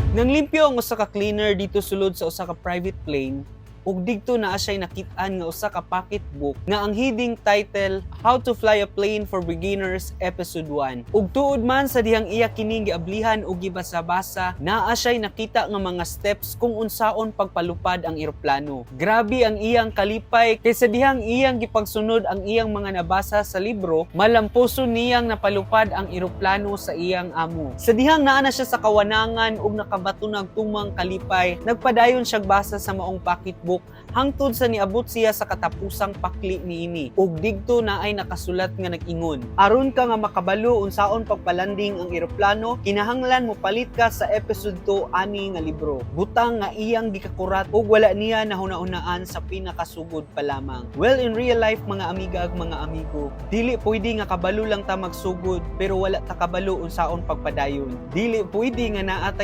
Nanglimpyo ang usa ka cleaner didto sulod sa usa ka private plane ug didto naa siya'y nakit-an nga usa ka pocket book nga ang heading title "How to Fly a Plane for Beginners Episode 1". Ug tuod man, sa dihang iya kining giablihan ug gibasa-basa, naa siya'y nakita nga mga steps kung unsaon pagpalupad ang eroplano. Grabe ang iyang kalipay kay sa dihang iyang gipagsunod ang iyang mga nabasa sa libro, malampuson niyang napalupad ang eroplano sa iyang amo. Sa dihang naa na siya sa kawanangan ug nakabaton og tumang kalipay, nagpadayon siyang basa sa maong pocketbook hangtod sa niabot siya sa katapusang pakli niini. Ug didto naay nakasulat nga nag-ingon, "Aron ka nga makabalo unsaon pagpalanding ang eroplano, kinahanglan mo palit ka sa episode 2 ani nga libro." Butang nga iyang gikakurat ug wala niya nahuna-hunaan sa pinakasugod pa lamang. Well, in real life, mga amiga ug mga amigo, dili pwede nga kabalo lang ta magsugod pero wala ta kabalo unsaon pagpadayon. Dili pwede nga naa tay